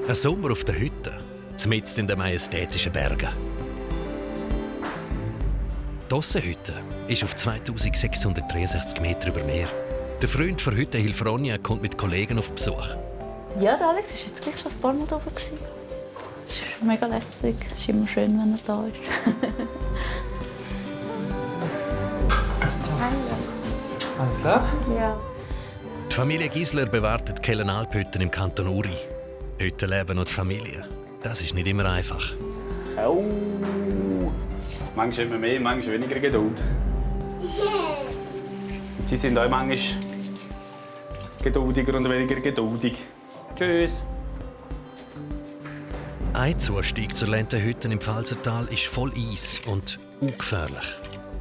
Ein Sommer auf der Hütte, mitten in den majestätischen Bergen. Die Ossenhütte ist auf 2663 Meter über Meer. Der Freund von Hüttenhilfe Ronja kommt mit Kollegen auf Besuch. Ja, der Alex war jetzt gleich schon ein paar Mal da oben. Es ist mega lässig. Es ist immer schön, wenn er da ist. Alles klar? Ja. Die Familie Gisler bewartet die Kellenalphütten im Kanton Uri. Hüttenleben und Familie, das ist nicht immer einfach. Oh. Manchmal immer mehr, manchmal weniger Geduld. Und sie sind auch manchmal geduldiger und weniger geduldig. Tschüss. Ein Zustieg zur Lentenhütte im Pfalzertal ist voll Eis und ungefährlich.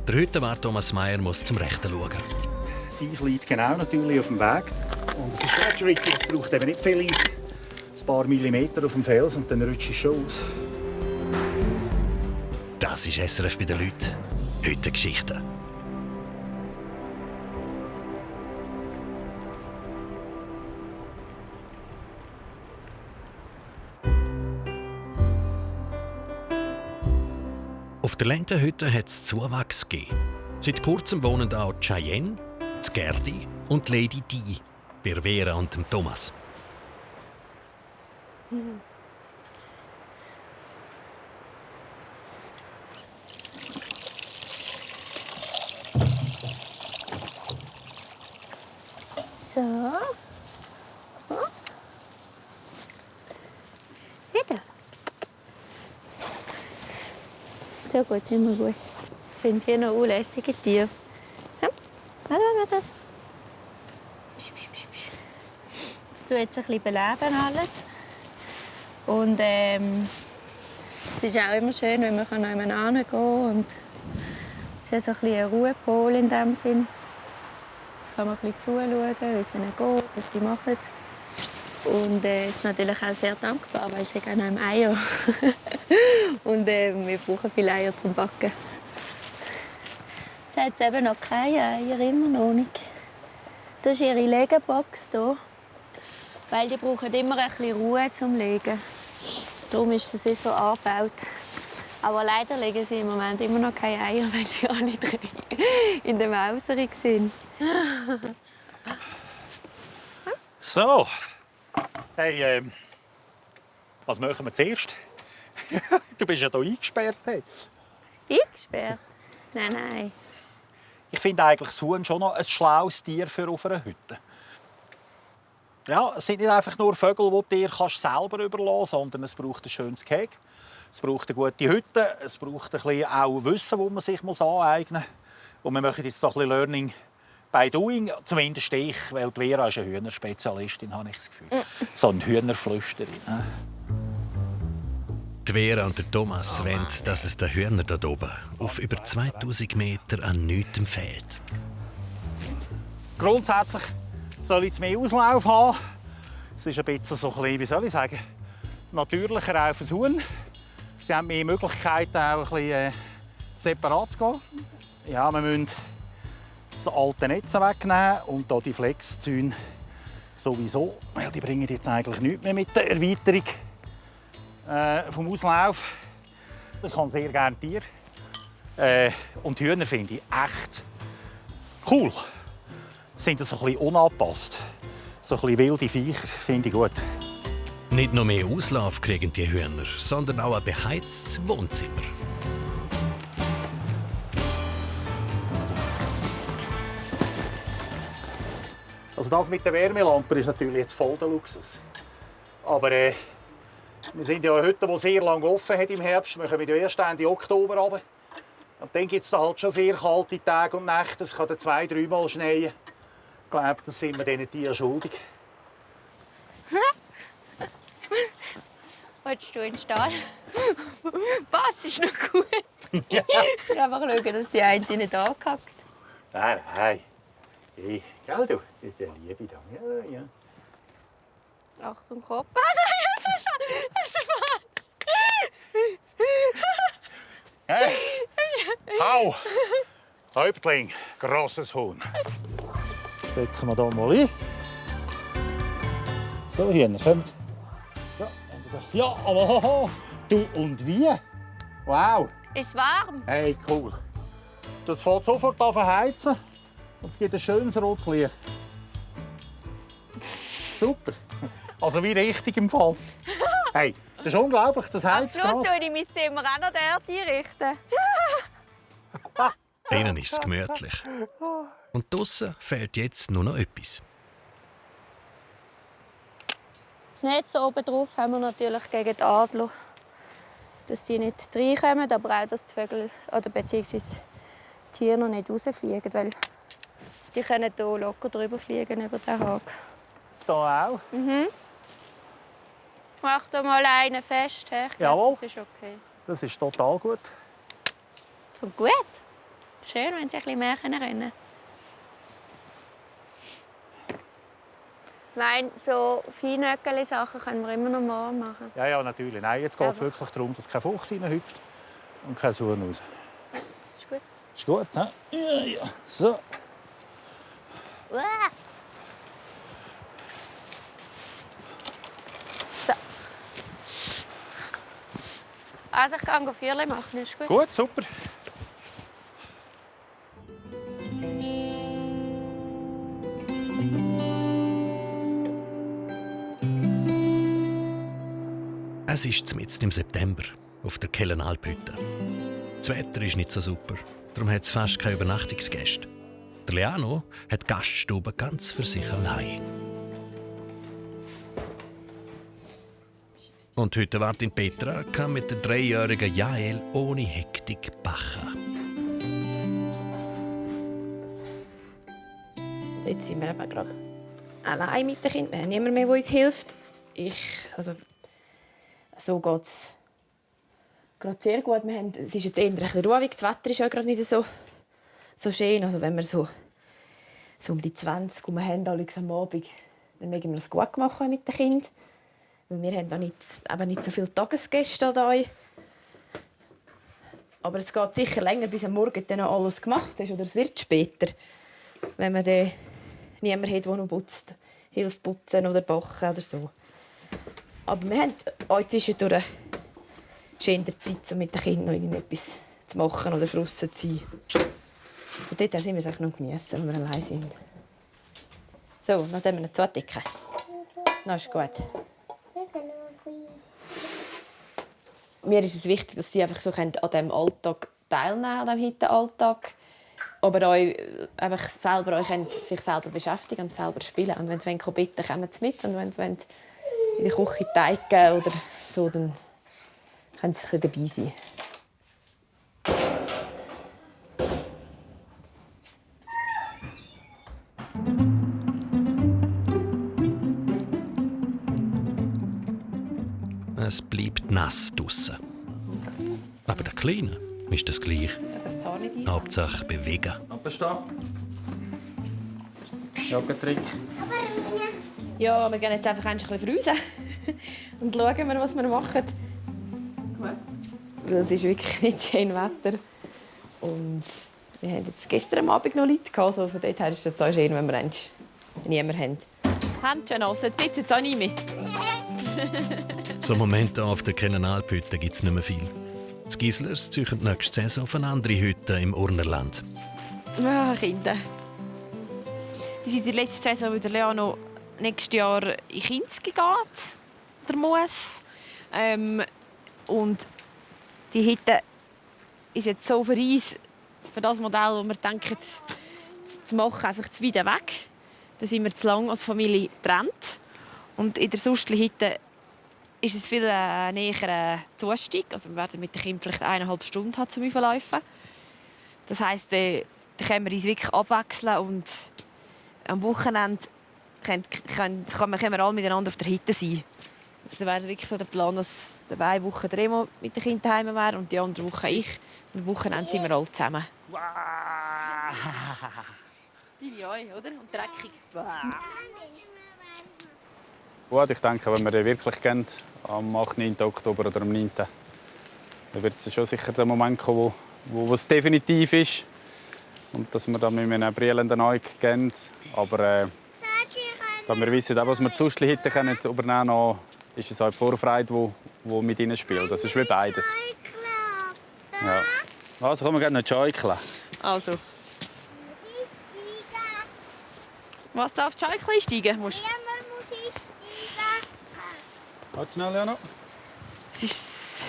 Der Hüttenwart Thomas Meier muss zum Rechten schauen. Das Eis liegt genau natürlich auf dem Weg. Und es ist sehr tricky, es braucht eben nicht viel Eis. Ein paar Millimeter auf dem Fels und dann rutscht es schon aus. Das ist SRF bei den Leuten. Hüttengeschichten. Auf der Lentenhütte hat es Zuwachs gegeben. Seit kurzem wohnen auch Cheyenne, Gerdi und Lady Di bei Vera und dem Thomas. So. Wieder. So gut, sind wir gut. Ich finde hier noch unlässige Tiere. Warte. Jetzt tue ich jetzt ein bisschen beleben alles. Und es ist auch immer schön, wenn man noch jemanden hingehen kann. Und es ist so ein bisschen ein Ruhepol in dem Sinn. Da kann man ein bisschen zuschauen, wie es ihnen geht, was sie machen. Und es ist natürlich auch sehr dankbar, weil sie auch noch im Eier. Und wir brauchen viele Eier zum Backen. Jetzt hat sie eben noch keine Eier, immer noch nicht. Das ist ihre Legebox hier. Weil die brauchen immer ein bisschen Ruhe zum Legen. Darum ist sie so angebaut. Aber leider legen sie im Moment immer noch keine Eier, weil sie alle drei in der Mauserung sind. So. Hey, was machen wir zuerst? Du bist ja hier eingesperrt jetzt. Eingesperrt? Nein. Ich finde eigentlich das Huhn schon noch ein schlaues Tier für auf einer Hütte. Ja, es sind nicht einfach nur Vögel, die du dir selber überlassen kannst, sondern es braucht ein schönes Gehege. Es braucht eine gute Hütte, es braucht ein bisschen auch Wissen, das man sich aneignen muss. Und wir machen jetzt noch ein bisschen Learning by Doing. Zumindest ich, weil Vera ist eine Hühnerspezialistin, habe ich das Gefühl. So eine Hühnerflüsterin. Die Vera und der Thomas wollen, dass es den Hühnern dort oben auf über 2000 Meter an nichts fehlt. Grundsätzlich soll ich mehr Auslauf haben. Es ist ein bisschen so ein bisschen, wie soll ich sagen, natürlicher auf das Huhn. Sie haben mehr Möglichkeiten, auch ein bisschen separat zu gehen. Ja, wir müssen das alte Netz wegnehmen und hier die Flexzäune sowieso. Weil die bringen jetzt eigentlich nichts mehr mit der Erweiterung vom Auslauf. Ich habe sehr gerne Tiere. Und die Hühner finde ich echt cool. Sind so ein bisschen unangepasst. So ein bisschen wilde Viecher finde ich gut. Nicht nur mehr Auslauf kriegen die Hühner, sondern auch ein beheiztes Wohnzimmer. Also das mit der Wärmelampe ist natürlich jetzt voll der Luxus. Aber wir sind ja heute, wo sehr lange offen hat im Herbst. Wir kommen ja erst Ende Oktober runter. Und dann gibt es halt schon sehr kalte Tage und Nächte. Es kann dann 2-3 Mal schneien. Ich glaube, das sind wir diesen Tieren schuldig. Willst du in den Stall? Was ist noch gut? Ja. Einfach schauen, dass die eine nicht angehackt. Nein. Hey, gell du? Das ist eine Liebe da. Ja. Achtung, Kopf. Hey! Hau! Häuptling, grosses Huhn. Setzen wir hier mal ein. So, Hühner, kommt. So, Ja, aber hoho. Du, und wie? Wow. Ist es warm? Hey, cool. Das fährt sofort an verheizen und es gibt ein schönes rotes Licht. Super. Also wie richtig im Fall. Hey, das ist unglaublich, das Am heizt Schluss gerade. soll ich mein Zimmer auch noch dort einrichten. Denen ist es gemütlich. Und draussen fehlt jetzt nur noch etwas. Das Netz oben drauf haben wir natürlich gegen die Adler, dass die nicht reinkommen, aber auch, dass die Vögel oder beziehungsweise die Tiere noch nicht rausfliegen, weil die können hier locker drüber fliegen über den Haken. Da auch. Mach da mal einen fest, he? Ich glaub, Jawohl. das ist okay. Das ist total gut. Und gut. Schön, wenn sie ein bisschen mehr rennen können. Ich meine, so Feinöckeli-Sachen können wir immer noch morgen machen. Ja, ja, natürlich. Nein, jetzt geht es Aber- wirklich darum, dass kein Fuchs reinhüpft und kein Huhn raus. Ist gut. Ist gut, hä? Ja, ja. So. Uah. So. Also ich kann Feuerchen machen, ist gut. Gut, super. Es ist mitten im September auf der Kellenalphütte. Das Wetter ist nicht so super, darum hat es fast keine Übernachtungsgäste. Der Leano hat die Gaststube ganz für sich allein. Und heute wartet Petra kann mit der 3-jährigen Jael ohne Hektik backen. Jetzt sind wir eben gerade allein mit den Kindern. Wir haben niemanden mehr, der uns hilft. So geht es gerade sehr gut. Es ist jetzt eher ein bisschen ruhig. Das Wetter ist ja gerade nicht so schön. Also wenn wir so um die 20 Uhr haben, am Abend, dann mögen wir es gut machen mit den Kindern. Weil wir haben da nicht so viele Tagesgäste da. Aber es geht sicher länger, bis am Morgen dann noch alles gemacht ist. Oder es wird später, wenn man dann niemanden hat, der noch putzt, hilft putzen oder backen oder so. Aber wir haben auch zwischendurch schöne Zeit, um mit den Kindern noch irgendetwas zu machen oder draussen zu sein. Und dort sind wir es noch geniessen, wenn wir allein sind. So, nachdem wir zu dicken. Na, ist gut. Mir ist es wichtig, dass sie einfach so an diesem Alltag teilnehmen können, an diesem Hittenalltag. Aber auch einfach selber auch sich selber beschäftigen und selber spielen. Und wenn sie bitten wollen, kommen sie mit. Und wenn sie in der Küche Teig geben oder so, dann können sie dabei sein. Es bleibt nass draussen. Aber der Kleine ist das gleich. Hauptsache bewegen. Abstehen. Joggentrick. Ja, wir gehen jetzt einfach ein bisschen raus und schauen, was wir machen. Weil es ist wirklich nicht schön Wetter. Und wir hatten jetzt gestern Abend noch Leute gehabt. Also von dort her ist es auch schön, wenn wir niemanden haben. Händchen nass, jetzt sitzt jetzt auch nicht mehr. So Momente auf der Kellenalphütte gibt es nicht mehr viel. Die Gislers ziehen nächste Saison auf eine andere Hütte im Urnerland. Ah, Kinder. Das ist unsere letzte Saison, weil der Leano nächstes Jahr in Kinski geht, der Moos. Und die Hütte ist jetzt so für uns, für das Modell, das wir denken, zu machen, einfach zu weit weg. Da sind wir zu lange als Familie getrennt. Und in der Sustli-Hütte ist es viel näher Zustieg. Also wir werden mit den Kindern vielleicht 1,5 Stunden haben zum Laufen. Das heisst, da können wir uns wirklich abwechseln und am Wochenende können wir alle miteinander auf der Hütte sein. Also, da wäre wirklich so der Plan, dass eine Woche der Remo mit den Kindern heim wäre und die andere Woche ich. Und am Wochenende sind wir alle zusammen. Deine auch, oder? Und dreckig. Gut, ich denke, wenn wir den wirklich gehen, am 8. 9. Oktober oder am 9., dann wird es schon sicher der Moment kommen, wo es definitiv ist. Und dass wir dann mit einem brillenden Auge gehen. Aber wir wissen auch, was wir die Sustli-Hütte übernehmen können, ist es auch die Vorfreude, die mit ihnen spielt. Das ist wie beides. Ja. Also kommen wir gerne noch schäukeln. Also. Was darf die Schäuchel einsteigen? Niemand muss einsteigen. Warte schnell, Leano. Es ist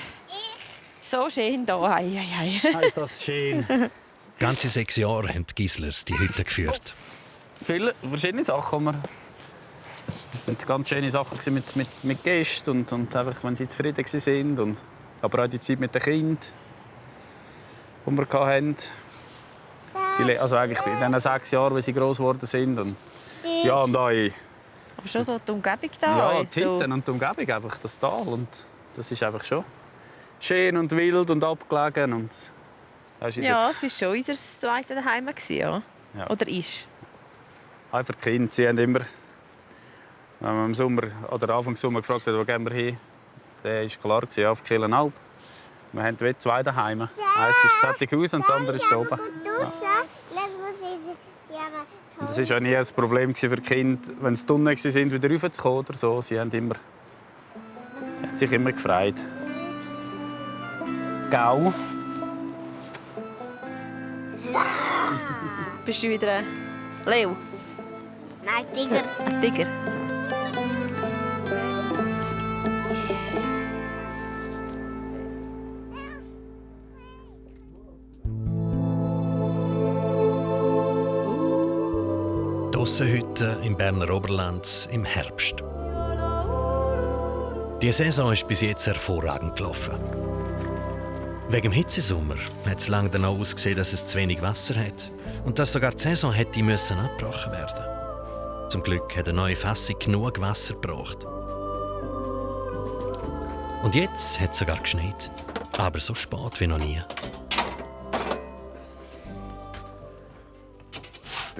so schön hier. Ei, ei, ei. Ist das schön. Ganze 6 Jahre haben die Gislers die Hütte geführt. Viele verschiedene Sachen. Es waren ganz schöne Sachen mit Gästen und einfach, wenn sie zufrieden waren. Und aber auch die Zeit mit den Kindern, die wir hatten. Also eigentlich in diesen 6 Jahren, wie sie gross geworden sind. Und, ja, und auch, Aber schon so die Umgebung da. ja, die Hütten und die Umgebung, einfach das Tal. Und das ist einfach schon schön und wild und abgelegen. Und das ist Ja, es war schon unser zweites Daheim. Ja. Ja. Oder ist. auch für die Kinder. Sie haben immer, wenn man im Sommer oder Anfang Sommer gefragt hat, wo gehen wir hin, dann war klar, auf Kehlenalp. Wir haben 2 daheim. Eins ist Zettighaus und das andere ist oben. Ja. Und das war auch nie ein Problem für die Kinder, wenn sie unten waren, wieder raufzukommen oder so. Sie haben sich immer gefreut. Gau. Bist du wieder ein Leo? Nein, Tiger. Tiger? Die Aussenhütte im Berner Oberland im Herbst. Die Saison ist bis jetzt hervorragend gelaufen. Wegen dem Hitzesommer hat es lange danach ausgesehen, dass es zu wenig Wasser hat und dass sogar die Saison hätte abgebrochen werden. Zum Glück hat eine neue Fassung genug Wasser gebracht. Und jetzt hat es sogar geschneit, aber so spät wie noch nie.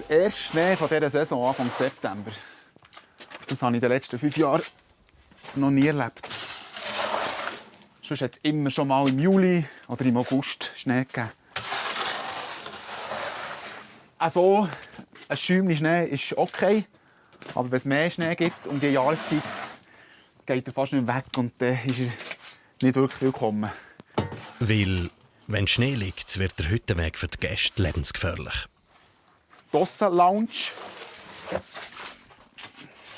Der erste Schnee von dieser Saison, Anfang September. Das habe ich in den letzten 5 Jahren noch nie erlebt. Sonst hat es immer schon mal im Juli oder im August Schnee gegeben. Also, ein Schäumchen Schnee ist okay, aber wenn es mehr Schnee gibt um diese Jahreszeit, geht er fast nicht weg und dann ist er nicht wirklich willkommen. Weil, wenn Schnee liegt, wird der Hüttenweg für die Gäste lebensgefährlich. Die Lounge.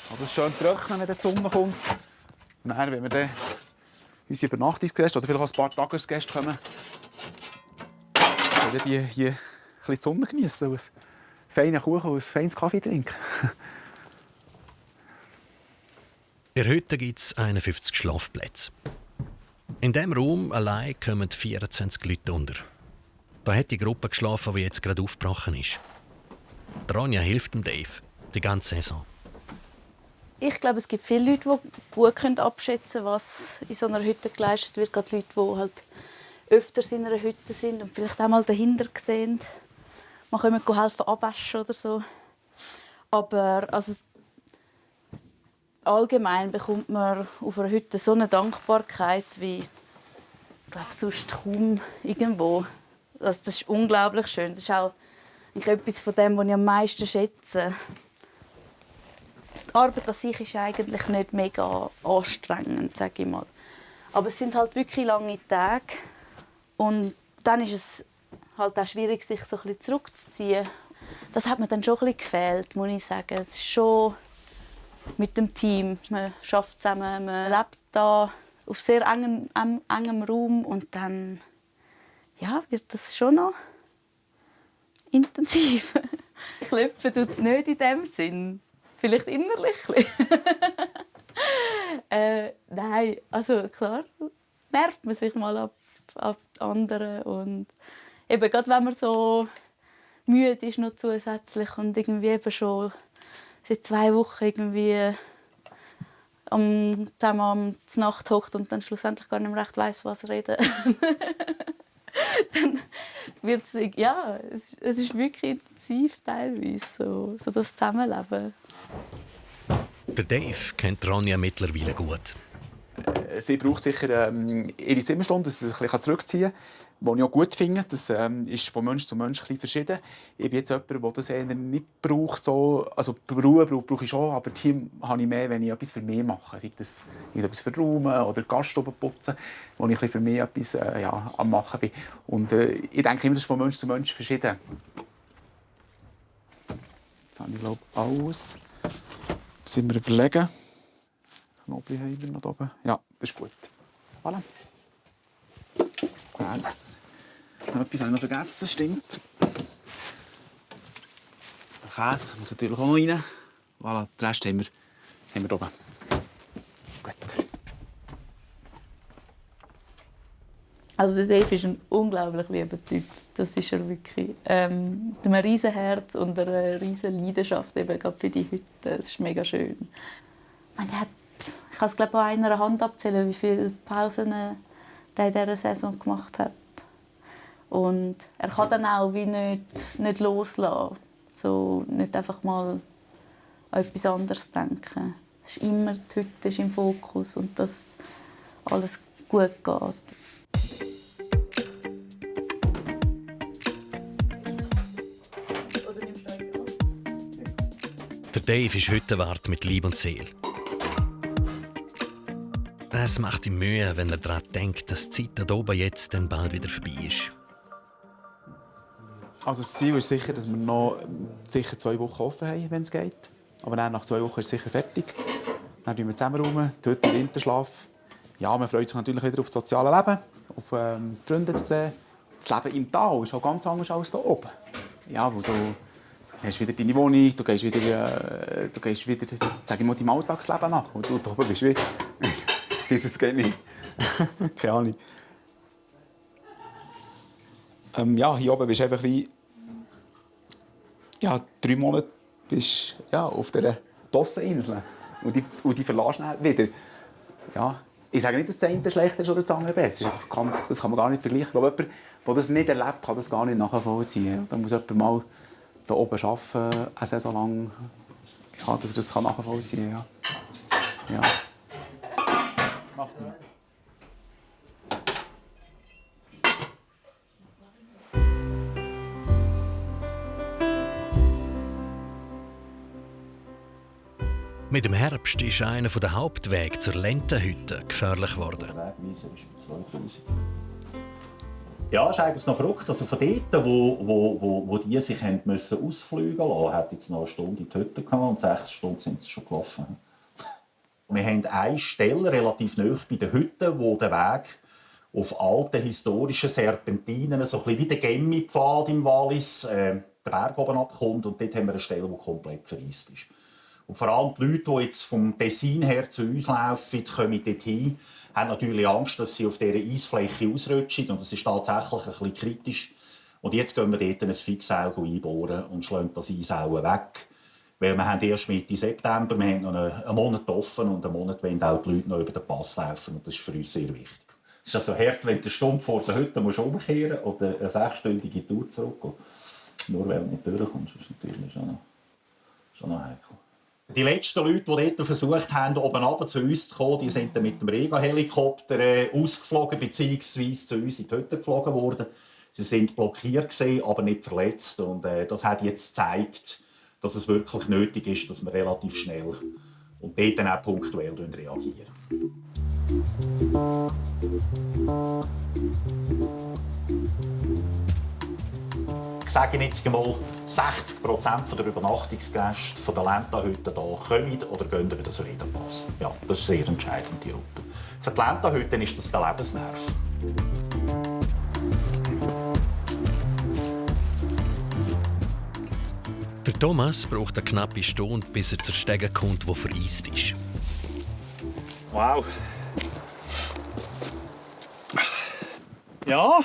Aber es ist schön trocken, wenn die Sonne kommt. Und dann, wenn wir dann unsere Übernachtungsgäste oder vielleicht auch ein paar Tagesgäste kommen, können die hier ein bisschen die Sonne genießen und einen feinen Kuchen und ein feines Kaffee trinken. In der Hütte gibt es 51 Schlafplätze. In diesem Raum allein kommen 24 Leute unter. Da hat die Gruppe geschlafen, die jetzt gerade aufgebrochen ist. Ronja hilft dem Dave die ganze Saison. Ich glaube, es gibt viele Leute, die gut abschätzen können, was in so einer Hütte geleistet wird. Gerade Leute, die halt öfters in einer Hütte sind und vielleicht auch mal dahinter sehen. Man kann helfen, abwaschen oder so. Aber also, allgemein bekommt man auf einer Hütte so eine Dankbarkeit wie, ich glaube, sonst kaum irgendwo. Also, das ist unglaublich schön. Das ist auch etwas von dem, was ich am meisten schätze. Die Arbeit an sich ist eigentlich nicht mega anstrengend, sage ich mal. Aber es sind halt wirklich lange Tage. Und dann ist es halt auch schwierig, sich so ein bisschen zurückzuziehen. Das hat mir dann schon ein bisschen gefehlt, muss ich sagen. Es ist schon mit dem Team. Man arbeitet zusammen, man lebt da auf sehr engem Raum. Und dann wird das schon noch intensiv. Klopfen tut es nicht in dem Sinn. Vielleicht innerlich. Nein, also klar nervt man sich mal ab anderen. Und eben, gerade wenn man so müde ist noch zusätzlich und irgendwie eben schon seit 2 Wochen irgendwie zusammen am Nacht hockt und dann schlussendlich gar nicht mehr recht weiss, was reden. Dann wird es ist wirklich intensiv teilweise, so das Zusammenleben. Der Dave kennt Ronja mittlerweile gut. Sie braucht sicher ihre Zimmerstunde, dass sie sich ein bisschen zurückziehen kann. was ich auch gut finde. Das ist von Mensch zu Mensch ein bisschen verschieden. Ich bin jetzt jemand, der das eher nicht braucht. So. Also Ruhe brauche ich schon, aber hier habe ich mehr, wenn ich etwas für mich mache. Sei das etwas verräumen oder Gaststube putzen, wo ich ein bisschen für mich etwas am Machen bin. Und ich denke immer, das ist von Mensch zu Mensch verschieden. Jetzt habe ich, glaube ich, alles. Sind wir überlegen. Knoblauch haben wir noch oben. Ja, das ist gut. Voilà. Käse. Noch etwas habe ich noch vergessen, stimmt. Der Käse muss natürlich auch noch rein. Voilà, den Rest haben wir oben. Gut. Also der Dave ist ein unglaublich lieber Typ. Das ist er wirklich. Mit einem riesen Herz und einer riesen Leidenschaft eben gerade für die Hütte. Das ist mega schön. Ich kann es glaube ich an einer Hand abzählen, wie viele Pausen er in dieser Saison gemacht hat. Und er kann dann auch wie nicht loslassen. So, nicht einfach mal an etwas anderes denken. Es ist immer die Hütte ist im Fokus und dass alles gut geht. Der Dave ist Hüttenwart mit Leib und Seele. Es macht ihm Mühe, wenn er daran denkt, dass die Zeit da oben jetzt dann bald wieder vorbei ist. Also das Ziel ist sicher, dass wir noch sicher 2 Wochen offen haben, wenn es geht. Aber dann, nach 2 Wochen ist es sicher fertig. Dann schauen wir zusammen rum, dort im Winterschlaf. Ja, man freut sich natürlich wieder auf das soziale Leben, auf Freunde zu sehen. Das Leben im Tal ist auch ganz anders als hier oben. Ja, wo du hast wieder deine Wohnung, du gehst wieder sag ich mal, deinem Alltagsleben nach. Und du oben bist wie... Das geht nicht. Keine Ahnung. Ja, hier oben bist du einfach wie... Ja, 3 Monate bist auf dieser Dosseninsel. Und die verlässt du wieder. Ja, ich sage nicht, dass das eine schlechter ist oder das andere besser. Das kann man gar nicht vergleichen. Ich glaube, jemand, der das nicht erlebt, kann das gar nicht nachvollziehen. Da muss jemand mal hier oben arbeiten, eine Saison lang, ja, dass er das nachvollziehen kann. Ja. Mit dem Herbst ist einer der Hauptwege zur Lentenhütte gefährlich geworden. Der Wegweiser ist bei 2000. Ja, ist eigentlich noch verrückt. Also von dort, wo die sich müssen ausfliegen lassen, hat jetzt noch eine Stunde in die Hütte gehabt und 6 Stunden sind sie schon gelaufen. Wir haben eine Stelle relativ nahe bei den Hütten, wo der Weg auf alten historischen Serpentinen, so ein bisschen wie der Gemmi-Pfad im Wallis, den Berg oben abkommt. Und dort haben wir eine Stelle, die komplett vereist ist. Und vor allem die Leute, die jetzt vom Tessin her zu uns laufen, kommen dorthin, haben natürlich Angst, dass sie auf dieser Eisfläche ausrutschen. Und das ist tatsächlich ein bisschen kritisch. Und jetzt gehen wir dort ein Fixauge einbohren und schlagen das Eisauge weg. Weil wir haben erst Mitte September, wir haben noch einen Monat offen und einen Monat wollen auch die Leute noch über den Pass laufen. Und das ist für uns sehr wichtig. Es ist also hart, wenn du eine Stunde vor der Hütte umkehren musst oder eine 6-stündige Tour zurückgehen. Nur weil du nicht durchkommst, ist natürlich schon noch heikel. Die letzten Leute, die dort versucht haben, oben runter zu uns zu kommen, die sind dann mit dem Rega-Helikopter ausgeflogen bzw. zu uns in die Hütte geflogen worden. Sie sind blockiert gewesen, aber nicht verletzt. Und das hat jetzt gezeigt, dass es wirklich nötig ist, dass wir relativ schnell und dort dann auch punktuell reagieren. Ich sage jetzt mal, 60% der Übernachtungsgäste der Lentenhütte hier kommen oder gehen über das Redenpass. Ja, das ist sehr entscheidend, die Route. Für die Lentenhütte ist das der Lebensnerv. Der Thomas braucht eine knappe Stunde, bis er zur Stege kommt, die vereist ist. Wow. Ja,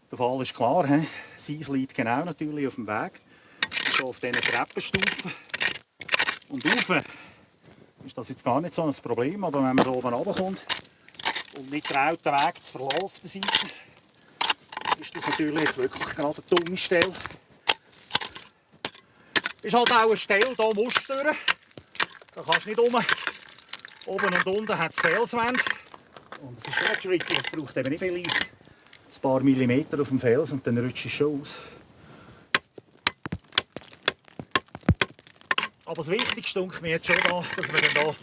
der Fall ist klar. Das Eis liegt genau natürlich auf dem Weg. So auf diesen Treppenstufen. Und rauf ist das jetzt gar nicht so ein Problem. Aber wenn man hier oben runterkommt und nicht traut, den Weg zu verlassen auf der Seite, ist das natürlich jetzt wirklich gerade eine dumme Stelle. Ist halt auch eine Stelle, hier musst du durch. Da kannst du nicht rum. Oben und unten hat es Felswände. Und es ist schon tricky, es braucht eben nicht viel Eis, ein paar Millimeter auf dem Fels und dann rutscht es schon aus. Aber das Wichtigste ist mir jetzt schon, da, dass wir dann hier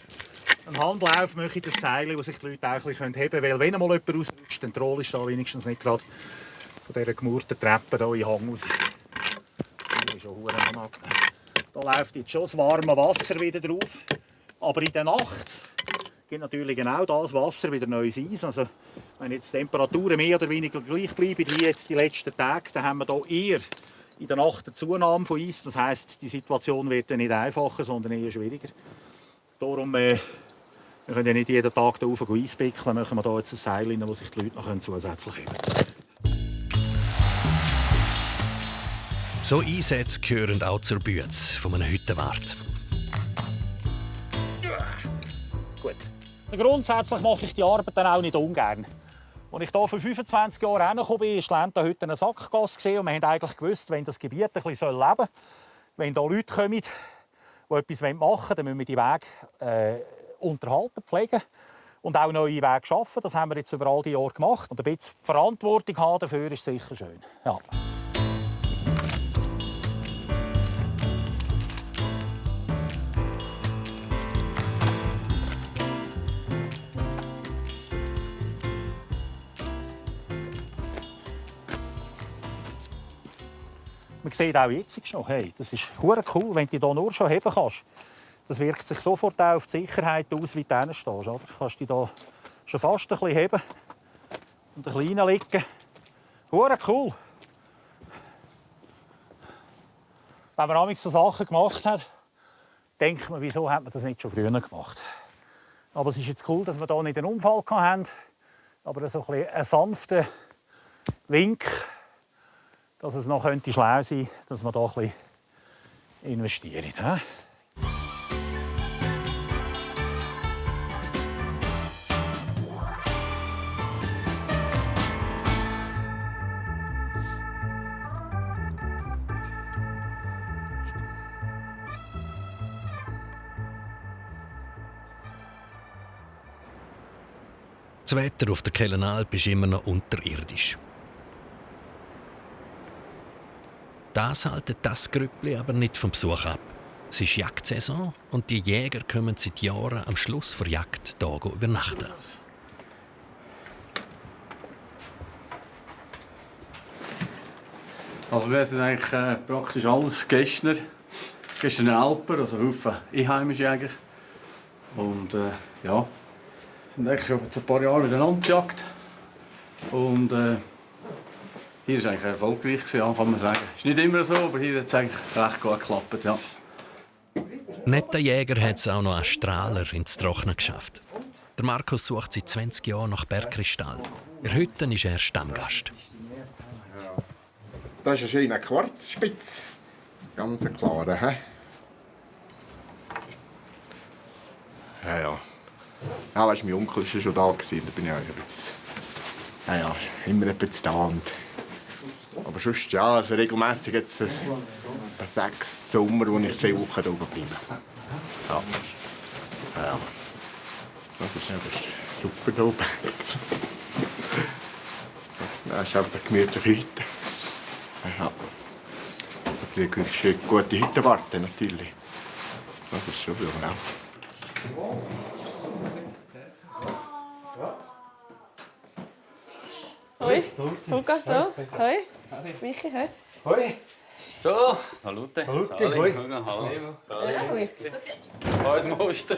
einen Handlauf machen, das Seil, wo sich die Leute auch ein bisschen heben können. Weil wenn einmal jemand ausrutscht, dann troll ist da wenigstens nicht gerade von dieser gemurrten Treppe hier in den Hang raus. Die ist schon verdammt unangenehm. Da läuft jetzt schon das warme Wasser wieder drauf. Aber in der Nacht gibt natürlich genau das Wasser wieder neues Eis. Also, wenn jetzt die Temperaturen mehr oder weniger gleich bleiben wie jetzt die letzten Tage, dann haben wir hier eher in der Nacht eine Zunahme von Eis. Das heisst, die Situation wird dann nicht einfacher, sondern eher schwieriger. Darum, wir können ja nicht jeden Tag hier rauf Eis pickeln, machen wir hier jetzt ein Seil rein, wo sich die Leute noch zusätzlich heben können. So Einsätze gehören auch zur Bütze von einem Hüttenwart. Gut. Grundsätzlich mache ich die Arbeit dann auch nicht ungern. Als ich hier vor 25 Jahren hergekommen bin, war die heute eine Sackgasse und wir haben eigentlich gewusst, wenn das Gebiet ein bisschen leben soll, wenn hier Leute kommen, die etwas machen wollen, dann müssen wir die Wege unterhalten, pflegen und auch neue Wege schaffen. Das haben wir jetzt über all die Jahre gemacht. Und ein bisschen Verantwortung haben dafür ist sicher schön. Ja. Man sieht auch jetzt schon, hey, das ist cool, wenn du hier nur schon heben kannst. Das wirkt sich sofort auch auf die Sicherheit aus, wie du da stehst. Oder? Du kannst dich hier schon fast ein bisschen heben und ein bisschen reinlegen. Cool. Wenn man manchmal so Sachen gemacht hat, denkt man, wieso hat man das nicht schon früher gemacht? Aber es ist jetzt cool, dass wir hier nicht einen Unfall hatten, aber so ein sanfter Wink, dass es noch schlau sein könnte, dass man hier ein bisschen investiert. He? Das Wetter auf der Kellenalp ist immer noch unterirdisch. Das haltet das Grüppli aber nicht vom Besuch ab. Es ist Jagdsaison und die Jäger kommen seit Jahren am Schluss der Jagd hier übernachten. Also wir sind eigentlich praktisch alles Gästner Alper, also Haufen Einheimische eigentlich. Und ja, sind eigentlich schon ein paar Jahre miteinander gejagt. Und hier war es eigentlich erfolgreich, ja, kann man sagen. Es ist nicht immer so, aber hier hat es eigentlich recht gut geklappt. Ja. Neben den Jäger hat es auch noch einen Strahler ins Trockene geschafft. Der Markus sucht seit 20 Jahren nach Bergkristall. In Hütten ist er Stammgast. Das ist ein schöner Quarzspitz. Ganz klar, hä? Ja. Ja, weißt, mein Onkel war schon da. Da bin ich auch immer ein bisschen da. Aber sonst, ja, also regelmässig jetzt 6 Sommer, wo ich 2 Wochen hier bleibe. Ja. Ja. Das ist super hier oben. Das ist einfach eine gemütliche Hütte. Ja. Natürlich eine gute Hüttenwarte, natürlich. Das ist schon genau. Hoi, Luca, so. Hoi. Michi, hoi. Hoi. So, salute. Salute, hoi. Hallo. Was musst du?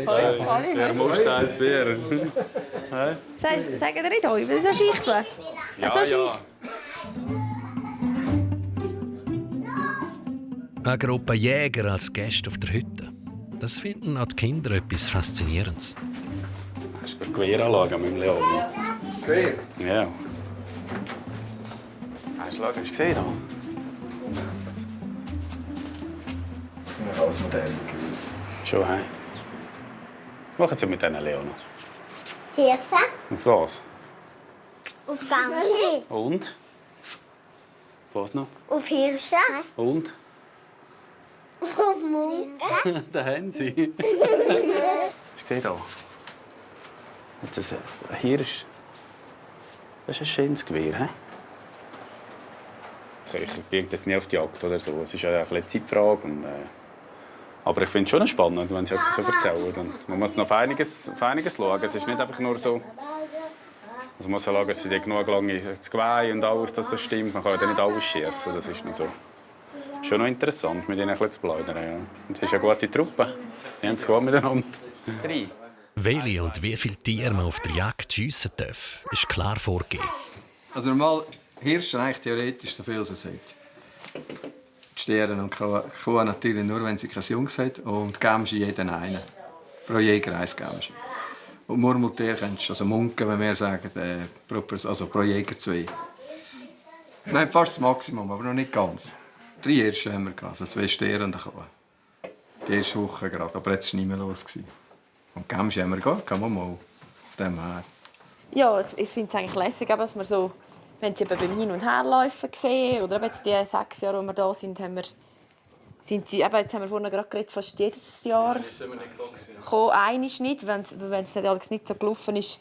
Hoi, Kali. Der musst als Bär. Sagen ihr nicht hoi, weil das ist eine Schichtel. Ja. Eine Gruppe Jäger als Gäste auf der Hütte. Das finden auch die Kinder etwas Faszinierendes. Hast du ein Gewehr anschauen mit dem Leon? Das Gewehr? Ja. Hast du es gesehen? Das ist alles Modell. Schon, hä? Was machen Sie mit diesen Leon? Schießen. Auf was? Auf Gämse. Und? Was noch? Auf Hirsche. Und? Auf Munken. Da haben Sie. Hast du gesehen? Da? Jetzt ist ein Hirsch. Das ist ein schönes Gewehr. He? Ich gehe jetzt nicht auf die Jagd oder so. Es ist ja eine Zeitfrage. Aber ich finde es schon spannend, wenn sie jetzt so erzählen. Und man muss noch auf einiges schauen. Es ist nicht einfach nur so. Also man muss schauen, dass sie genug lange das Geweih und alles, dass das stimmt. Man kann ja nicht alles schießen. Das ist noch so. Schon noch interessant, mit ihnen ein bisschen zu plaudern. Ja. Und es ist eine gute Truppe. Die haben es gut miteinander. Welche und wie viele Tiere man auf der Jagd schiessen darf, ist klar vorgegeben. Also normal Hirsche eigentlich theoretisch so viel, als er sagt. Die Stiere und die Kuh natürlich nur, wenn sie kein Jungs hat. Und die Gämsche jeden einen. Pro Jäger eins Gämsche. Und Murmeltier kennst du, also Munken, wenn wir sagen, also pro Jäger 2. Wir haben fast das Maximum, aber noch nicht ganz. 3 Hirsche haben wir gehabt, also 2 Stiere und eine Kuh. Die erste Woche gerade, aber jetzt war nicht mehr los. Und Gämsche haben wir gehabt, kann man mal auf dem her. Ja, ich finde es eigentlich lässig, dass wir so, wenn sie beim Hin- und Herlaufen sehen, oder jetzt die 6 Jahre, wo wir da sind, sind sie, jetzt haben wir vorhin gerade geredet, fast jedes Jahr gekommen. Eines nicht, wenn es nicht alles nicht so gelaufen ist,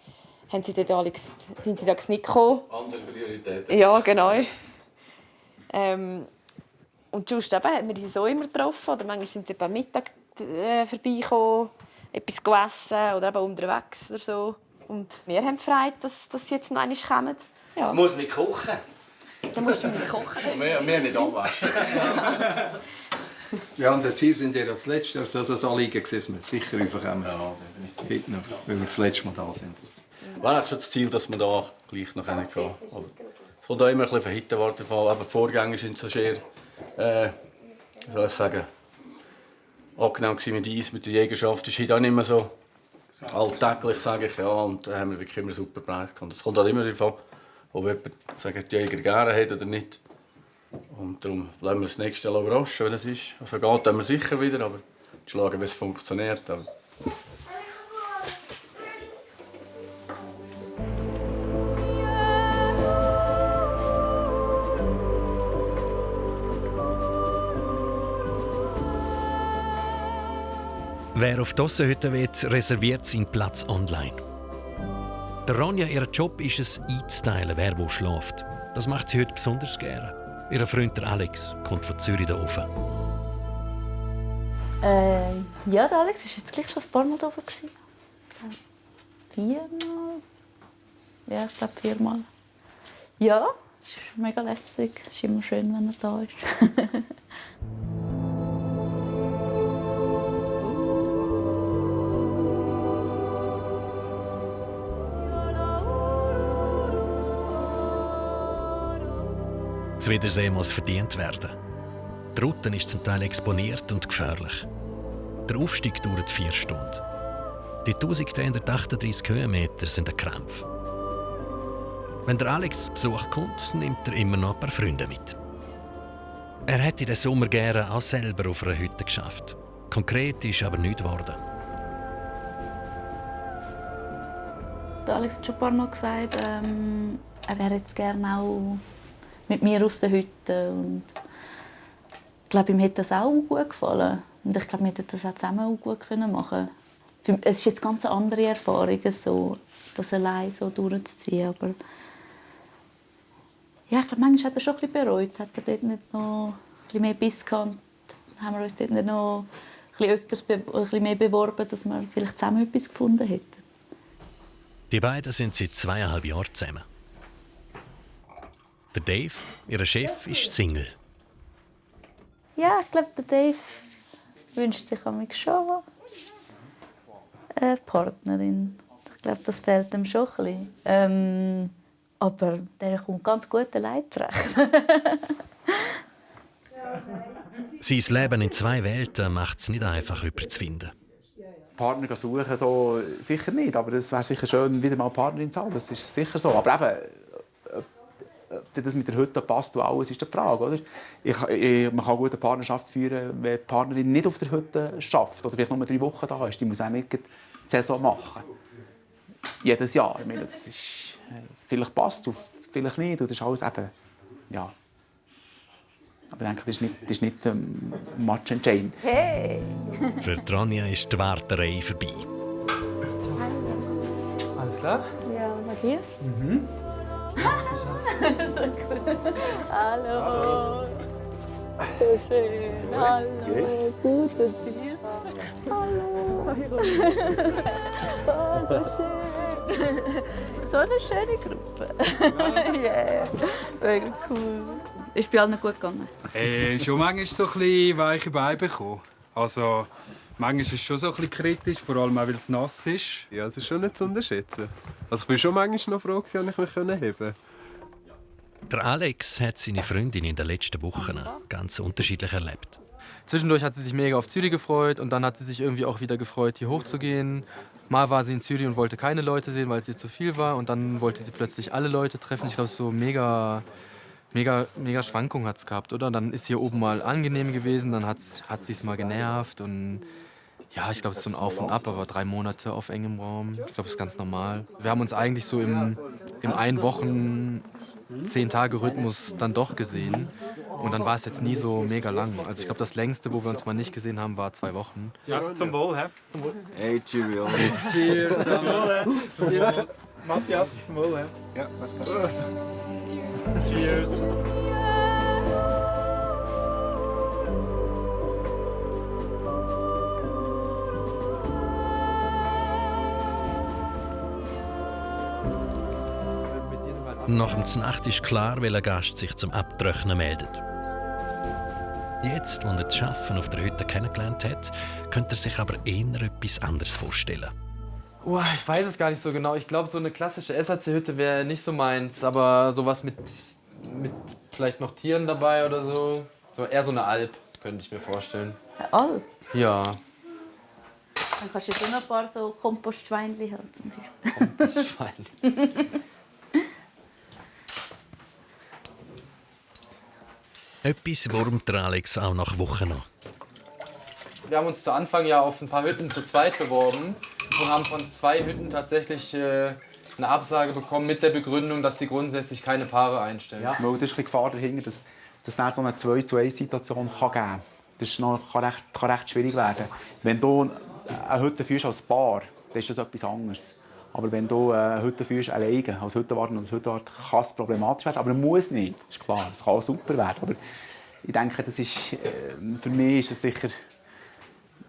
sind sie da nicht gekommen. Andere Prioritäten. Ja, genau. Und sonst haben wir sie so immer getroffen. Oder manchmal sind sie beim Mittag vorbeigekommen, etwas gegessen oder eben unterwegs oder so. Und wir haben Freude, dass sie jetzt noch einmal kommen. Ja. Du musst nicht kochen. Dann musst du nicht kochen. Wir nicht anwaschen. Ja, und das Ziel sind ja das letzte Jahr so Anliegen, dass wir sicher rüberkommen. Ja, definitiv. Noch, weil wir das letzte Mal da sind. War eigentlich schon das Ziel, dass wir da gleich noch gehen können. Es kommt auch immer ein bisschen verhitten worden. Aber Vorgänger sind so sehr, wie soll ich sagen, angenehm mit Eis, mit der Jägerschaft. Das ist heute auch nicht mehr so alltäglich, sage ich. Ja, und da haben wir wirklich immer super Bereich. Es kommt auch immer davon, ob jemand die Jäger gerne hat oder nicht. Und darum lassen wir das nächste Jahr überraschen, wie das ist. Also geht wir sicher wieder, aber schauen, wie es funktioniert. Aber Wer auf die Ossenhütte will, reserviert seinen Platz online. Der Ronja, ihr Job ist es, einzuteilen, wer wo schläft. Das macht sie heute besonders gerne. Ihr Freund der Alex kommt von Zürich da oben. Ja, der Alex war jetzt gleich schon ein paar Mal da oben. 4 Mal? Ja, ich glaube 4 Mal. Ja, es ist mega lässig. Es ist immer schön, wenn er da ist. Das Wiedersehen muss verdient werden. Die Route ist zum Teil exponiert und gefährlich. Der Aufstieg dauert 4 Stunden. Die 1338 Höhenmeter sind ein Krampf. Wenn der Alex zu Besuch kommt, nimmt er immer noch ein paar Freunde mit. Er hätte den Sommer gerne auch selber auf einer Hütte geschafft. Konkret ist aber nichts geworden. Der Alex hat schon ein paar Mal gesagt, er wäre jetzt gerne auch mit mir auf der Hütte. Und ich glaube, ihm hätte das auch gut gefallen. Und ich glaube, wir hätten das auch zusammen auch gut machen können. Es ist jetzt ganz eine andere Erfahrung, so, das allein so durchzuziehen. Aber ja, ich glaube, manchmal hat er schon ein bisschen bereut. Hat er dort nicht noch ein bisschen mehr Biss gehabt? Haben wir uns dort nicht noch ein bisschen öfters ein bisschen mehr beworben, dass wir vielleicht zusammen etwas gefunden hätten. Die beiden sind seit 2,5 Jahren zusammen. Der Dave, ihr Chef, ist Single. Ja, ich glaube, der Dave wünscht sich schon eine Partnerin. Ich glaube, das fehlt ihm schon ein bisschen. Aber der kommt ganz gut allein zurecht. Sein Leben in 2 Welten macht es nicht einfach, jemanden zu finden. Partner suchen, so, sicher nicht. Aber es wäre sicher schön, wieder mal eine Partnerin zu haben. Das ist sicher so. Aber eben, ob das mit der Hütte passt und alles, ist die Frage. Oder? Man kann gut eine Partnerschaft führen, wenn die Partnerin nicht auf der Hütte arbeitet oder vielleicht nur 3 Wochen da ist. Die muss auch nicht die Saison machen. Jedes Jahr. Ich meine, das ist, vielleicht passt es, vielleicht nicht. Und das ist alles eben, ja. Aber ich denke, das ist nicht matchentscheidend. Hey! Für Ronja ist die Warterei vorbei. Alles klar? Ja, bei dir? Hallo. So schön. Hallo. Gut und dir? Hallo. So eine schöne Gruppe. Yeah. Mega cool. Ist bei allen gut gegangen? Schon manchmal so ein bisschen weiche Beine bekommen. Also, manchmal ist es schon so ein bisschen kritisch, vor allem auch, weil es nass ist. Ja, es ist schon nicht zu unterschätzen. Also ich bin schon manchmal noch froh, dass ich mich heben konnte. Der Alex hat seine Freundin in den letzten Wochen ganz unterschiedlich erlebt. Zwischendurch hat sie sich mega auf Zürich gefreut und dann hat sie sich irgendwie auch wieder gefreut, hier hochzugehen. Mal war sie in Zürich und wollte keine Leute sehen, weil es ihr zu viel war. Und dann wollte sie plötzlich alle Leute treffen. Ich glaube, so mega Schwankungen hat es gehabt, oder? Dann ist hier oben mal angenehm gewesen, dann hat sie es mal genervt. Und ja, ich glaube, es ist so ein Auf und Ab, aber 3 Monate auf engem Raum. Ich glaube, das ist ganz normal. Wir haben uns eigentlich so im 1 Wochen 10-Tage-Rhythmus dann doch gesehen. Und dann war es jetzt nie so mega lang. Also ich glaube, das längste, wo wir uns mal nicht gesehen haben, war 2 Wochen. Ja, zum Wohl, hä? Zum Wohl. Hey, cheerio. Cheers. Zum Wohl, hä? Zum Wohl. Matthias, zum Wohl, hä? Ja, was kann Cheers. Nach dem Znacht ist klar, welcher Gast sich zum Abtrocknen meldet. Jetzt, wo er das Arbeiten auf der Hütte kennengelernt hat, könnte er sich aber eher etwas anderes vorstellen. Ich weiß es gar nicht so genau. Ich glaube, so eine klassische SAC-Hütte wäre nicht so meins, aber sowas mit vielleicht noch Tieren dabei oder so. So eher so eine Alp, könnte ich mir vorstellen. Eine Alp? Ja. Dann kannst du schon ein paar so Kompostschweinchen haben zum Beispiel. Kompostschweinchen. Etwas wurmt der Alex auch nach Wochen an. Wir haben uns zu Anfang ja auf ein paar Hütten zu zweit beworben und haben von 2 Hütten tatsächlich eine Absage bekommen mit der Begründung, dass sie grundsätzlich keine Paare einstellen. Ja, weil das ist die Gefahr dahinter, dass dann so eine 2-zu-1-Situation geben kann. Das kann recht schwierig werden. Wenn du eine Hütte führst als Paar, dann ist das etwas anderes. Aber wenn du eine Hütte führst alleine, als Hüttenwart und als Hüttenwart, kann es problematisch werden. Aber muss nicht. Das ist klar, es kann super werden. Aber ich denke, das ist, für mich ist es sicher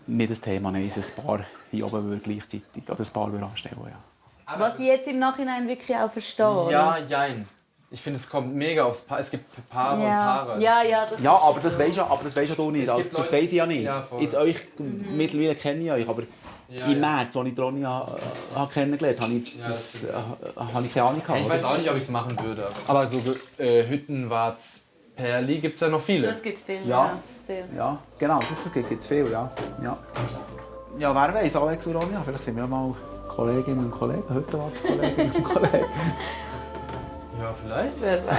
nicht das Thema, nein, ein Paar hier oben gleichzeitig oder ein Paar anstellen. Ja. Was ich jetzt im Nachhinein wirklich auch verstehe. Ja, jein. Ich finde, es kommt mega aufs Paar. Es gibt Paare und Paare. Ja, aber das weisst ja du nicht. Also, das weiss ich ja nicht. Ja, jetzt euch, mittlerweile kenne ich euch, aber im März, als ich Ronny kennengelernt habe, habe ich keine Ahnung gehabt. Ich weiß auch nicht, ob ich es machen würde. Aber so Hüttenwarts Perli gibt es ja noch viele. Das gibt es viele, ja. Sehr. Ja, genau, das gibt es viel, ja. Ja, wer weiß, Alex und Ronja, vielleicht sind wir mal Kolleginnen und Kollegen, Hüttenwarts-Kolleginnen und Kollegen. Ja, vielleicht. Wer weiß.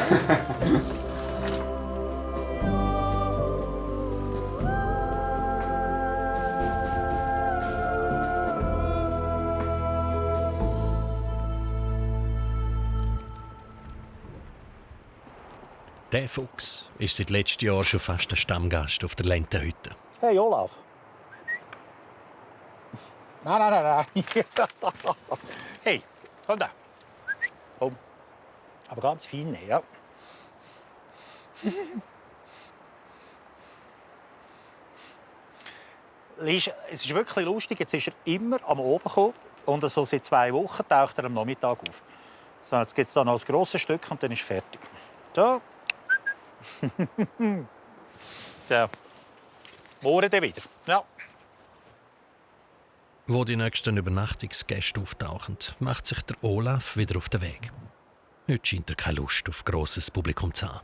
Der Fuchs ist seit letztem Jahr schon fast ein Stammgast auf der Lentenhütte. Hey Olaf. Nein. Hey, komm da. Komm. Aber ganz fein, ja. Lies, es ist wirklich lustig, jetzt ist er immer am Oben gekommen und so seit 2 Wochen taucht er am Nachmittag auf. So, jetzt gibt es noch ein grosses Stück und dann ist fertig. So. So. Morgen dann wieder. Ja. Wo die nächsten Übernachtungsgäste auftauchen, macht sich der Olaf wieder auf den Weg. Heute scheint er keine Lust auf grosses Publikum zu haben.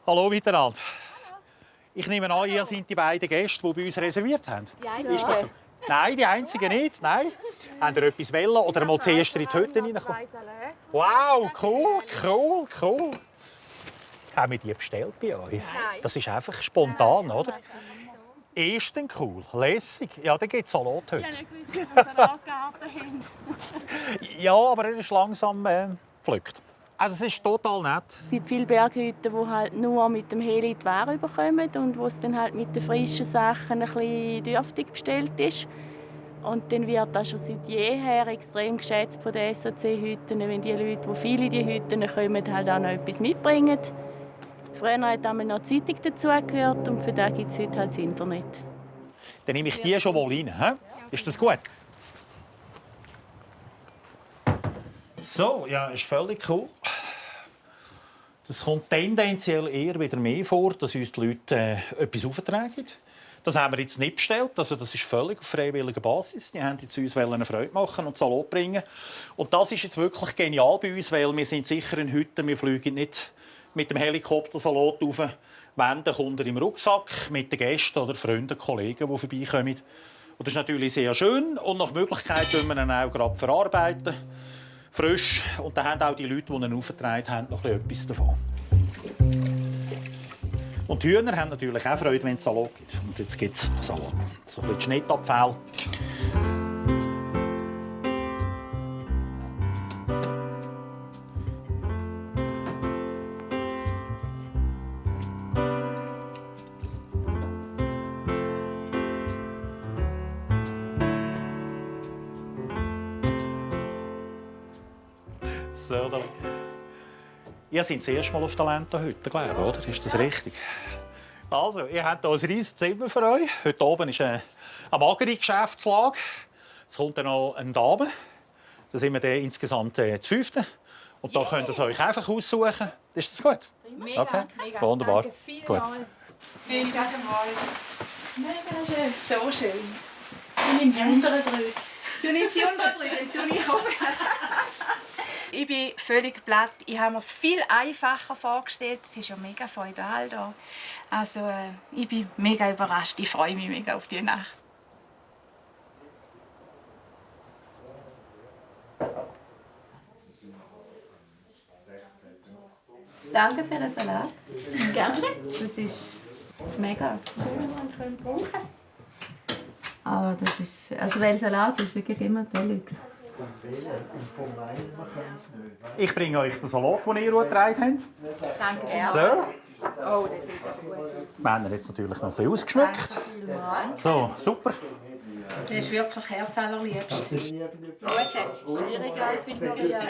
Hallo miteinander. Ich nehme an, ihr seid die beiden Gäste, die bei uns reserviert haben. Ja. Ist das so? Nein, die einzigen nicht. Nein. Habt ihr etwas wollen oder mal zuerst in die Hütte reinkommen? Wow, cool. Haben wir die bestellt bei euch? Nein. Das ist einfach spontan, oder? Ist denn cool, lässig. Ja, dann gibt es Salat heute. Ich habe nicht gewusst, dass wir Salatgarten haben. Ja, aber er ist langsam gepflückt. Also es ist total nett. Es gibt viele Berghütten, die halt nur mit dem Heli die Ware bekommen und wo es dann halt mit den frischen Sachen ein bisschen dürftig bestellt ist. Und dann wird das schon seit jeher extrem geschätzt von den SAC-Hütten, wenn die Leute, die viele in die Hütten kommen, halt auch noch etwas mitbringen. Früher hat einmal noch die Zeitung dazugehört und für das gibt es heute halt das Internet. Dann nehme ich die schon mal rein. He? Ist das gut? So, ja, ist völlig cool. Das kommt tendenziell eher wieder mehr vor, dass uns die Leute etwas auftragen. Das haben wir jetzt nicht bestellt. Also das ist völlig auf freiwilliger Basis. Die haben jetzt uns eine Freude machen und Salat bringen. Und das ist jetzt wirklich genial bei uns, weil wir sind sicher in Hütten. Wir fliegen nicht mit dem Helikopter Salat rauf. Wenn, dann kommt er im Rucksack mit den Gästen oder Freunden, Kollegen, die vorbeikommen. Und das ist natürlich sehr schön. Und nach Möglichkeit können wir ihn auch gerade verarbeiten. Frisch. Und dann haben auch die Leute, die ihn aufgetragen haben, noch etwas davon. Und die Hühner haben natürlich auch Freude, wenn es Salat gibt. Und jetzt gibt es Salat. So ein bisschen Schnittabfall. So, ihr seid das erste Mal auf der Lenta-Hütte, glaube ich, oder? Ist das richtig? Also, ihr habt hier ein riesiges Zimmer für euch. Heute oben ist eine magere Geschäftslage. Es kommt dann noch eine Dame. Da sind wir dann insgesamt zu 5. Und da könnt ihr es euch einfach aussuchen. Ist das gut? Mega, okay. mega. Wunderbar. Danke vielmals. Gut. Vielen Dank mal. Mega schön. So schön. Ich nehme die unteren 3. Du nimmst die unteren 3, dann tue ich oben. Ich bin völlig platt. Ich habe mir es viel einfacher vorgestellt. Es ist ja mega feudal hier. Also, ich bin mega überrascht. Ich freue mich mega auf die Nacht. Danke für den Salat. Gerne schön. Das ist mega. Schön, wenn wir ihn brauchen können. Aber das ist, also weil Salat ist wirklich immer Deluxe. Ich bringe euch den Salat, den ihr getragen habt. Danke. So. Oh, das sieht aber gut aus. Wir haben ihn jetzt natürlich noch ein bisschen ausgeschmückt. So, super. Das ist wirklich herzallerliebst. Schwieriger als ignorieren.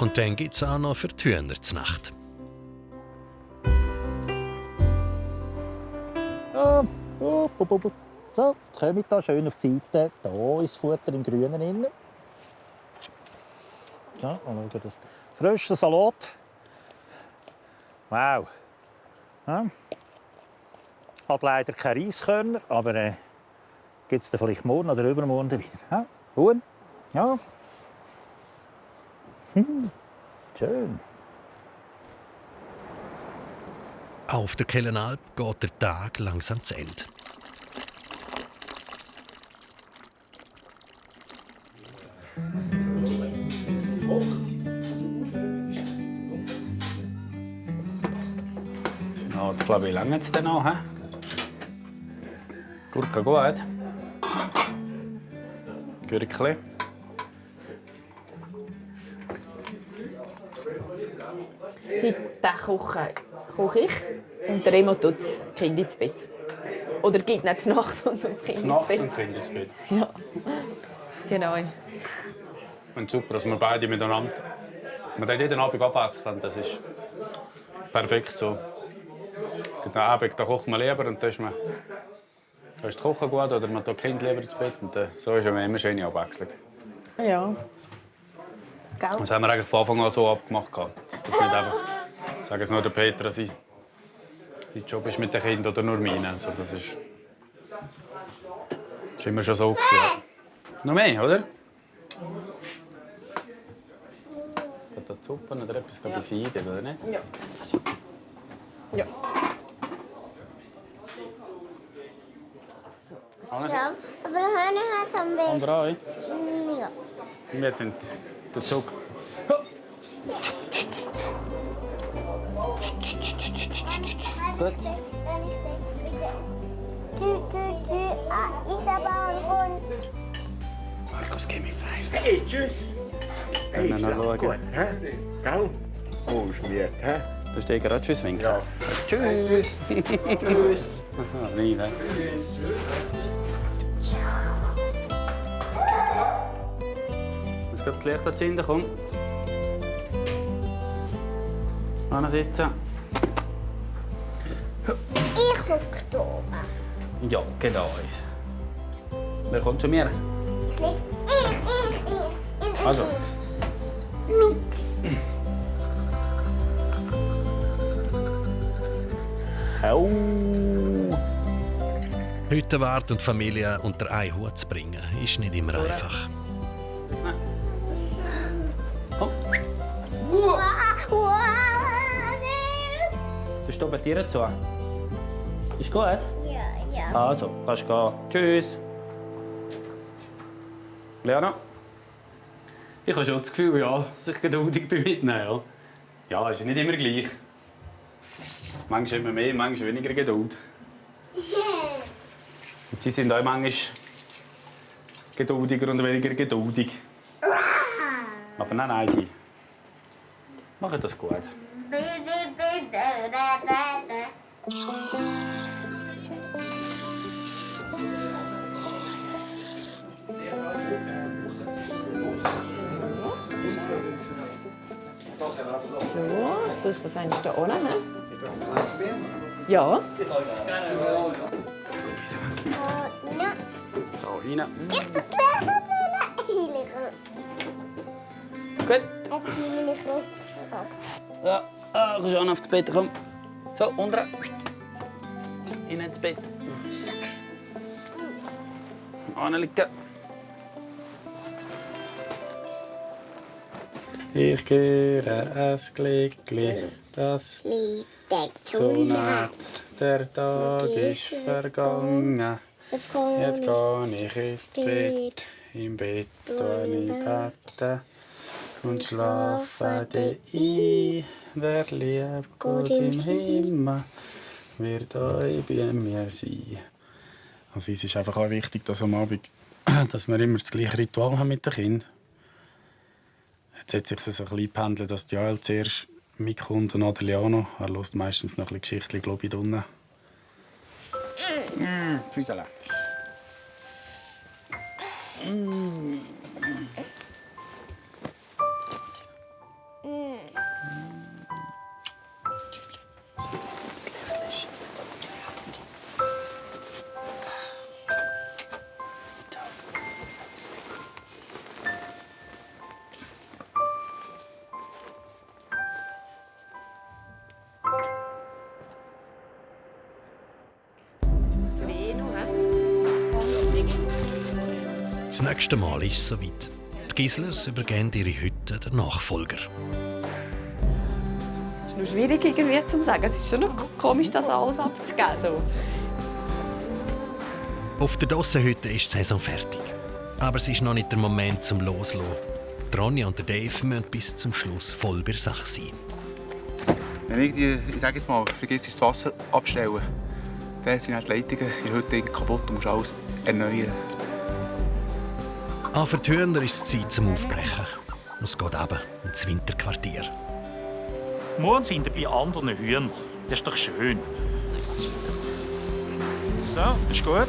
Und dann gibt es auch noch für die Hühner zur Nacht. So, kommt da schön auf die Seite. Hier ist das Futter im Grünen drin. So, mal schauen, das frischer Salat. Wow. Ja. Hat leider keine Reiskörner, aber gibt es vielleicht morgen oder übermorgen wieder. Ja. Huhn? Ja. Schön. Auf der Kellenalp geht der Tag langsam zu Ende. Ja, jetzt glaube ich, lange es dann noch. He? Gurke gut. Gürkli. Heute koche ich und der Remo tut das Kind ins Bett. Oder geht nicht zur Nacht und das Kind ins Bett. Und Kind ins Bett. Ja, genau. Und super, dass wir beide miteinander jeden Abend abwechseln. Das ist perfekt so. Es gibt einen Abend, da kocht man lieber und da ist das Kochen gut oder man tut das Kind lieber ins Bett. Und so ist immer eine schöne Abwechslung. Ja. Gell? Das haben wir eigentlich von Anfang an so abgemacht. Dass das nicht einfach, sagen es nur der Petra, sein Job ist mit den Kindern oder nur meine. Also das ist immer schon so gewesen. Ja. Noch mehr, oder? Hat da Suppe oder etwas besieden, oder nicht? Ja. Ja. Ja, aber der Hane hat am besten. Und drei. Ja. Wir sind der Zug. Gut. Markus, gib mir 5. Hey, tschüss. Hey, Können wir noch schauen? gut, hä? Gell? Oh, ist müde, hä? Sollst du gerade Tschüss winken? Ja. Tschüss. Tschüss. Aha, nein, ne? Musst du das Licht anzünden, komm. Sitzen. Ich gucke da oben. Ja, genau. Wer kommt zu mir? Also. Au. Hüttenwart und Familie unter einen Hut zu bringen, ist nicht immer einfach. Du stehst bei dir zu. Ist gut? Ja. Also, kannst du gehen. Tschüss. Leona? Ich habe schon das Gefühl, ja, dass ich geduldig bin mitnehmen. Ja, ist ja nicht immer gleich. Manchmal immer mehr, manchmal weniger Geduld. Und sie sind auch manchmal geduldiger und weniger geduldig. Aber nein, sie machen das gut. So, tust du das eigentlich da unten? Ja. Da rein. Ich das Leben Gut. Okay, Ja, kannst du auf das Bett kommen. So, unten. In ins Bett. Anliegen. Ich höre ein Glückli, das so nett. Der Tag ist vergangen. Jetzt gehe ich ins Bett. Im Bett ich bete und schlafe ein. Der liebe Gott im Himmel wird euch bei mir sein. Also es ist einfach auch wichtig, dass am Abend, dass wir immer das gleiche Ritual haben mit den Kindern. Jetzt hat sich so ein bisschen pendelt, dass die Joel zuerst mitkommt und dann der Liano. Er hört meistens noch ein bisschen Geschichten, glaube ich, unten. Füße. Das nächste Mal ist es soweit. Die Gislers übergeben ihre Hütte der Nachfolger. Es ist nur schwierig irgendwie zu sagen. Es ist schon noch komisch, das alles abzugeben. So. Auf der Dossenhütte ist die Saison fertig. Aber es ist noch nicht der Moment zum Loslassen. Ronja und Dave müssen bis zum Schluss voll bei der Sache sein. Wenn ich sage jetzt mal, vergisst das Wasser abstellen, dann sind die Leitungen in der Hütte kaputt und musst alles erneuern. Für die Hühner ist es Zeit zum Aufbrechen. Es geht eben ins Winterquartier. Morgen sind wir bei anderen Hühnern. Das ist doch schön. So, das ist gut.